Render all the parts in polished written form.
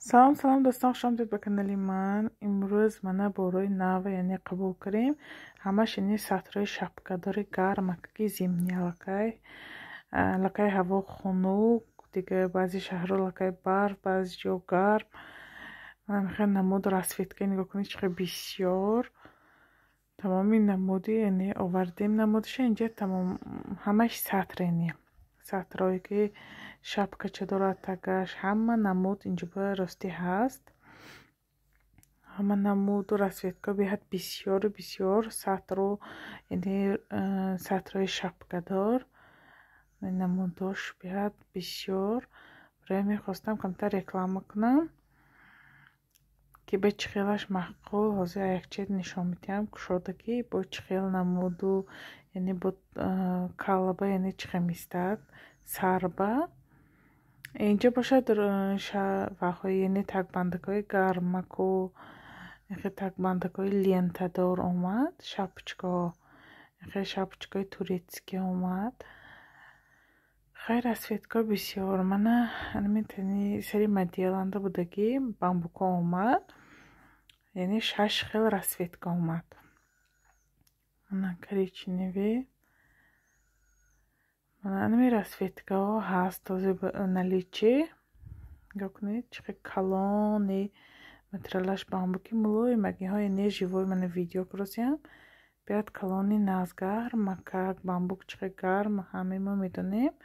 Салом, салом, дӯстон, хуш омадед ба канали ман. Имрӯз мана борои нав, яъне қабул кардем. Ҳамаш яъне сатрои шапкадори гармакаки зимний аллакай. Аллакай ҳаво хунук, дига баъзе шаҳрҳо аллакай барф, баъзе ҷо гарм. Мана мехоҳем намуду расцветка нигоҳ кунед, чӣ қадр бисёр. Тамоми намуди, яъне овардем намудиша инҷа тамом ҳамаш сатр яъне. Сатрое ки шапкача дорад тагаш, ҳама намуд инҷо ба ростӣ ҳаст. Ҳама намуду расцветка беҳад бисёру бисёр сатру яъне сатрои шапкадор. Намудош беҳад бисёр. Барои мехостам камтар реклама кунам, ки ба чӣ хелаш маъқул. Ҳозир якчиз нишон медиҳам кушода, ки бо чӣ хел намуду яъне бо калаба яъне чӣ хел меистад сарба. Инҷо бошад ваҳои яъне такбандакҳои гармаку такбандакҳои лентадор омад, шапочкаҳо, шапочкаҳои турецкий омад. Хай расцветкаҳо бисёр. Мана ҳамин сари моделанда будагӣ бамбукҳо омад. Яъне шаш хел расцветка омад. Мана коричневый. Мана ҳамин расцветкаҳо ҳаст ҳозир наличии. Нигоҳ кунед, чӣ қадр калони материалаш бамбуки мулоим, инҳо яъне живой мана видео куросиям. Беҳад калони наз гармакак, бамбук чӣ қадр гарм, ҳамаи мо медонем.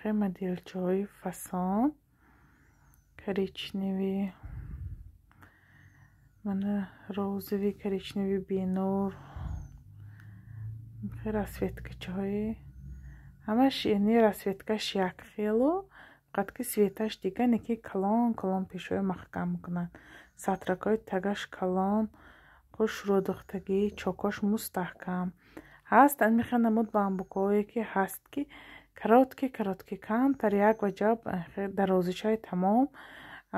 Хеле моделчаҳои фасон, коричневый, мана розовый, коричневый бенур, хеле расцветкачаҳои ҳамаш яъне расцветкаш як хелу, фақат ки цветаш дигар, не ки калон калон пешҳои маҳкам мекунанд. Сатракҳои тагаш калон, хушрӯдухтагӣ, чокош мустаҳкам. Ҳаст ҳамин хел намуд бамбукҳое ки ҳаст, ки короткий короткий камтар як ваҷаб дарозичаи тамом,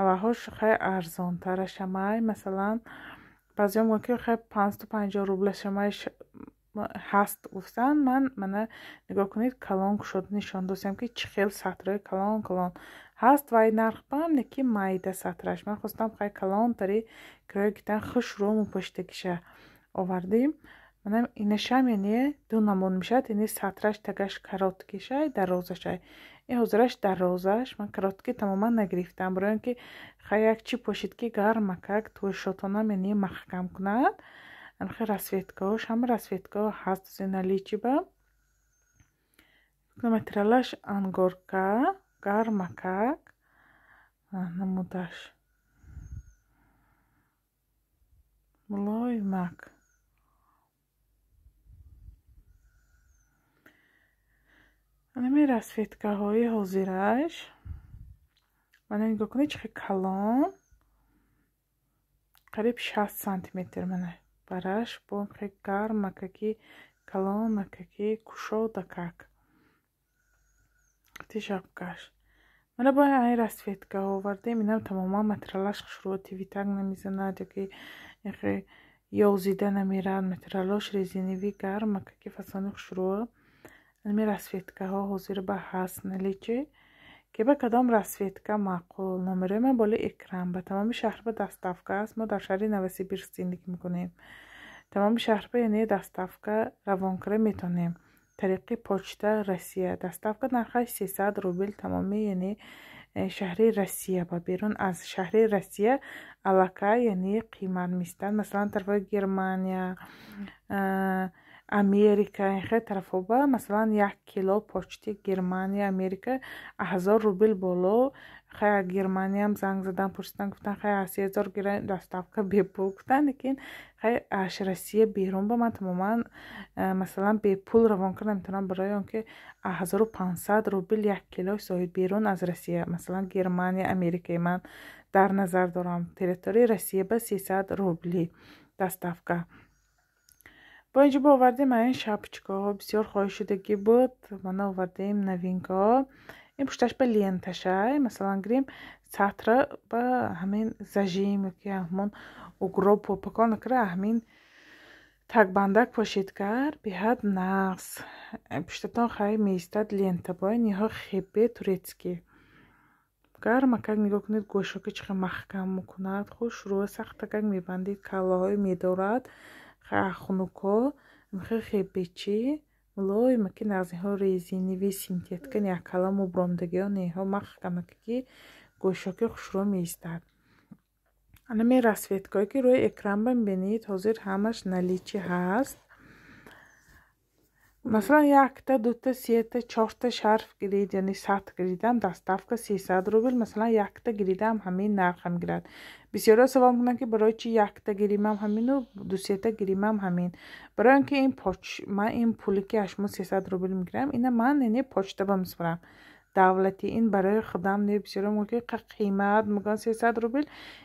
ваҳош хеле арзонтарашамай. Масалан, баъзеҳо мегӯянд, ки хеле 550 рублашамай ҳаст гуфтанд. Ман мана нигоҳ кунед, калон кушода нишон додам, ки чӣ хел сатрои калон калон ҳаст вай нархбам, не ки майда сатраш. Ман хостам хеле калонтари кироя гирифтан, хушрӯ мупоштагиша овардем. Мана инашам яъне ду намуд мешавад, яъне сатраш тагаш короткийшай, дарозашай. Ин ҳозираш дарозаш, ман короткий тамоман нагирифтам, барои он ки хай як чӣ пошид, ки гармакак тӯшотонам яъне маҳкам кунад. Хеле расцветкаҳош, ҳама расцветкаҳо ҳаст наличии ба. Материалаш ангорка, гармакак, намудаш мулоимак. Ҳамин расцветкаҳои ҳозираш. Мана нигоҳ кунед, чӣ хел калон, қариб 60 сантиметр мана бараш, бо хеле гармакаки, калонакаки, кушодакак. Қити шапкаш. Мана бо ҳамин расцветкаҳо овардем. Инам тамоман материалаш хушрӯ, тивитак намезанад ёки ёзида намерад. Материалош резиновый, гармакаки, фасони хушрӯ. Ҳамин расцветкаҳо ҳозир ба ҳаст наличии. Ки ба кадом расцветка маъқул, номерои ман болои экран. Ба тамоми шаҳр ба доставка аст. Мо дар шаҳри Новосибирск зиндагӣ мекунем. Тамоми шаҳр ба яъне доставка равон карда метавонем. Тариқи почта Россия. Доставка нархаш 300 рубл тамоми яъне шаҳри Россия ба берун аз шаҳри Россия аллакай яъне қимат меистад. Масалан, тарафҳои Германия, Америка, ин хел тарафҳо ба масалан 1 кило почти Германия, Америка 1000 рубл боло. Хай Германиям занг задан, пурсидан, гуфтан хай 3000 гира доставка бепул гуфтан, лекин хай аш Россия берун ба ман тамоман масалан бепул равон карда наметавонам, барои он ки 1500 рубл 1 кило соҳиб берун аз Россия, масалан Германия, Америкаи ман дар назар дорам. Территорияи Россия ба 300 рубли доставка. Бо инҷо бо овардем ин шапочкаҳо, бисёр хоҳишшудагӣ буд. Мана овардем новинкаҳо. Ин пушташ ба ленташай, масалан гирем сатра ба ҳамин зажим ёки ҳамон угроб попакон накара, ҳамин такбандак пошид кард, беҳад нағз. Пуштатон хай меистад лента бо ниҳо хебе турецкий. Гармакак нигоҳ кунед, гӯшоки чӣ қадр маҳкам мекунад, хушрӯ сахтакак мебандид, каллаҳое медорад, хунукҳо хебечи мулоима ки нағзиҳо резиниви синтетика яккала мубромдагиҳо неҳо маҳкамака ки гӯшоки хушрӯ меистад. Анаме расцветкое ки рӯи экран мебинед, ҳозир ҳамаш наличи ҳаст. Масалан, якта, дута, сета, чорта шарф гирид, яъне 100 гиридам, доставка 300 рубл, масалан, якта гиридам, ҳамин нархам гирад. Бисёриҳо савол мекунанд, ки барои чи якта гиримам ҳамину, дусета гиримам ҳамин. Барои он ки ин ман ин пуле ки аз шумо 300 рубл мегирам, ина ман яъне почта ба месупорам. Давлатӣ ин барои худам не. Бисёриҳо мегӯянд, ки қимат мегӯянд 300 рубл,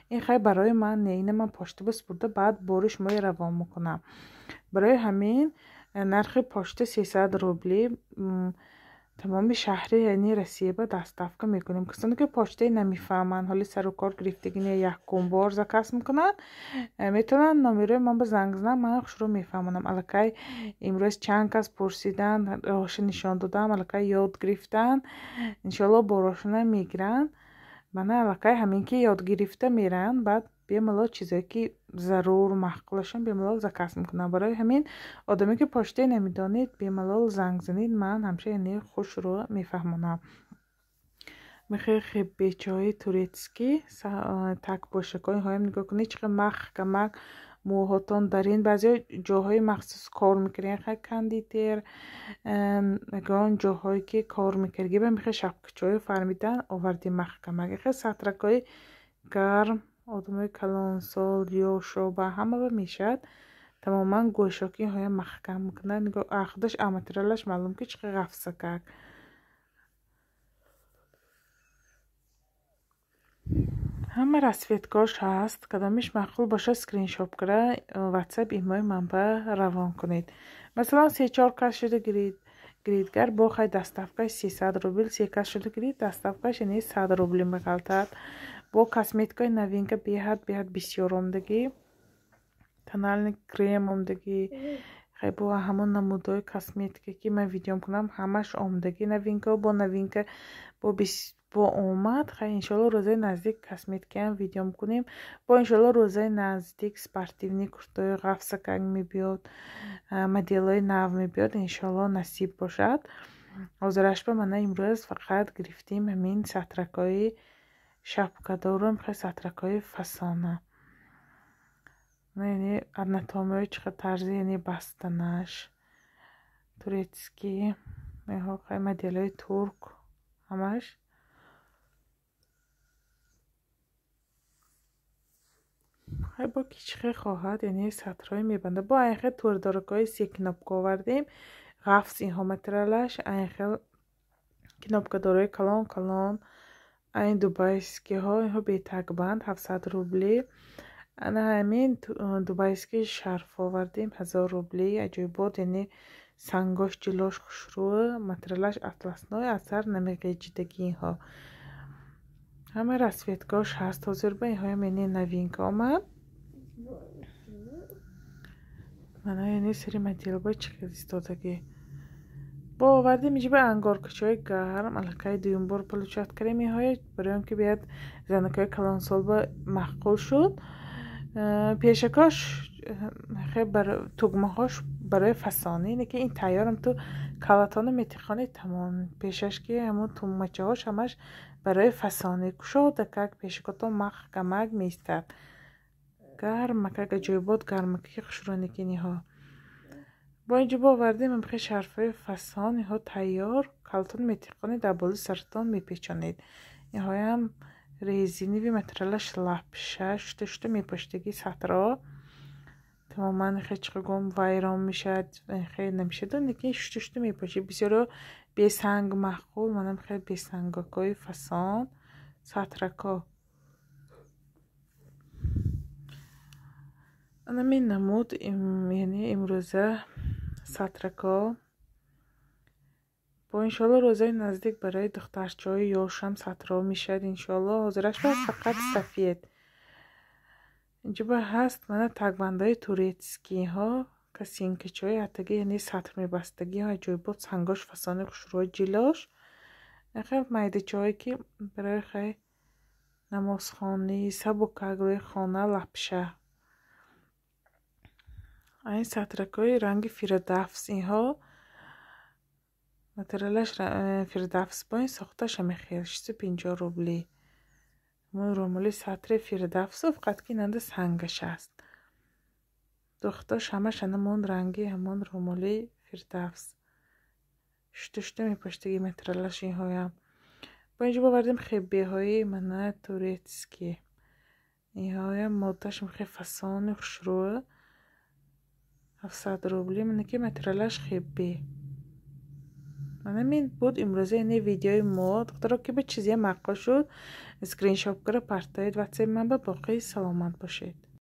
ин хай барои ман не, ина ман почта ба супурда, баъд бори шуморо равон мекунам. Барои ҳамин нархи почта 300 рубли, тамоми шаҳри яъне Россия ба доставка мекунем. Касоне ки почтаи намефаҳманд, ҳоли сару кор гирифтагӣ не, якум бор заказ мекунанд, метавонанд номерои ман ба занг зананд, ман хушрӯ мефаҳмонам. Аллакай имрӯз чанд кас пурсиданд, роҳша нишон додам, аллакай ёд гирифтанд, иншоалло борошона мегиранд. Мана аллакай ҳамин ки ёд гирифта меранд, баъд бемалол чизое ки зарур маъқулашон бемалол заказ мекунанд. Барои ҳамин одаме ки почтаи намедонед, бемалол занг занед, ман ҳамеша яъне хушрӯ мефаҳмонам. Мехоҳед хебечаҳои турецкӣ такбошакҳои ҳоям нигоҳ кунед, чӣ қадр маҳкамак мӯҳотон дар ин баъзе ҷоҳои махсус кор мекунед, хай кондитер, ягон ҷоҳое ки кор мекард, ба мехоҳед шапкачаҳои фармидан овардем маҳкамак. Хай сатракҳои гарм одамои калонсол, ёшо ба ҳама мешавад. Тамоман гӯшоки ҳоям маҳкам мекунад. Нигоҳ, худаш материалаш маълум ки чӣ қадр ғафсакак. Ҳама расцветкош ҳаст. Кадомиш маъқул бошад, скриншот кара WhatsApp имои ман ба равон кунед. Масалан, 3-4 кас шуда гиридгар бо хай доставкаш 300 рубл, 3 кас шуда гирид, доставкаш яъне 100 рубл меғалтад. Бо косметикаи новинка беҳад бисёр омдагӣ, тональный крем омдагӣ, хай бо ҳамон намудҳои косметика ки ман видео кунам, ҳамаш омдагӣ новинка, бо новинка бо омад. Хай иншоалло рӯзои наздик косметикаам видео мекунем. Бо иншоалло рӯзои наздик спортивный куртои ғафсакак мебиёд, моделҳои нав мебиёд, иншоалло насиб бошад. Ҳозирашба мана имрӯз фақат гирифтем ҳамин сатракҳои шапкадорум, хай сатракҳои фасона. Яъне анатомияи чӣ қадр тарзи яъне бастанаш турецкий, хай моделҳои турк ҳамаш. Хай бо ки чӣ хел хоҳад, яъне сатрҳое мебандад. Бо айн хел турдоракҳои се кнопка овардем, ғафс инҳо материалаш, айн хел кнопкадорои калон калон, айн дубайскиҳо, инҳо бетакбанд 700 рубли. Ана ҳамин дубайский шарф овардем 1000 рубли. Аҷоибот, яъне сангош ҷилош хушрӯ, материалаш атласной, асар намеғеҷидагӣ инҳо. Ҳама расцветкош ҳаст ҳозир ба инҳоям яъне новинка омад. Мана яъне сари моделба чӣ қадр истодагӣ. Бо овардем иҷиба ангоркачаҳои гарм, аллакай дуюм бор получать кардем инҳоя, барои он ки биёяд занакҳои калонсолба маъқул шуд. Пешакош тугмаҳош барои фасонӣ, ине ки ин тайёрам ту калатоно метиқонед тамом. Пешаш ки ҳамон тугмачаҳош ҳамаш барои фасонӣ, кушодакак пешакотон маҳкамак меистад. Гармакак аҷоибот гармакаки хушрӯникиниҳо. Бо инҷо бо овардем ҳамхел шарфҳои фасон, инҳо тайёр, калтон метиқонед, дар болои саратон мепечонед. Инҳоям резинови материалаш лапша, шута шута мепоштагӣ сатро. Тамоман хел чӣ гум вайрон мешавад, хел намешавад, лекин шута шута мепошед. Бисёриҳо бесанг маъқул, манам хел бесангакҳои фасон, сатракҳо. Анамин намуд, яъне имрӯза сатракҳо. Бо иншоалло рӯзои наздик барои духтарчаҳои ёшам сатро мешавад иншоалло. Ҳозираш фақат сафед. Инҷо ба ҳаст мана такбандҳои турецкиҳо, косинкачаҳои ҳаттаги яъне сатр мебастагиҳо, аҷоибот сангош фасони хушрӯи ҷилош. Хел майдачаҳое ки барои хай Намозхонӣ, сабукак, рӯи хона лапша. Ин сатракҳои ранги фирдавс, инҳо материалаш фирдавс, бо ин сохташ ҳамин 650 рубли. Ҳамон румоли сатри фирдавсу, фақат ки инанда сангаш аст. Духтош ҳамаш ҳамон ранги ҳамон румоли фирдавс. Шута-шута мепоштаги материалаш инҳоям. Бо инҷо бовардем хебеҳои мана турецкий. Инҳоям моддаш хеле фасони хушрӯ. 700 рубли. Мана ки материалаш хебе. Мана ин буд имрӯза ини видеои мо. Духтаро, ки ба чизе маъқул шуд, скриншот кара партоед ватсапи ман. Ба боқӣ саломат бошед.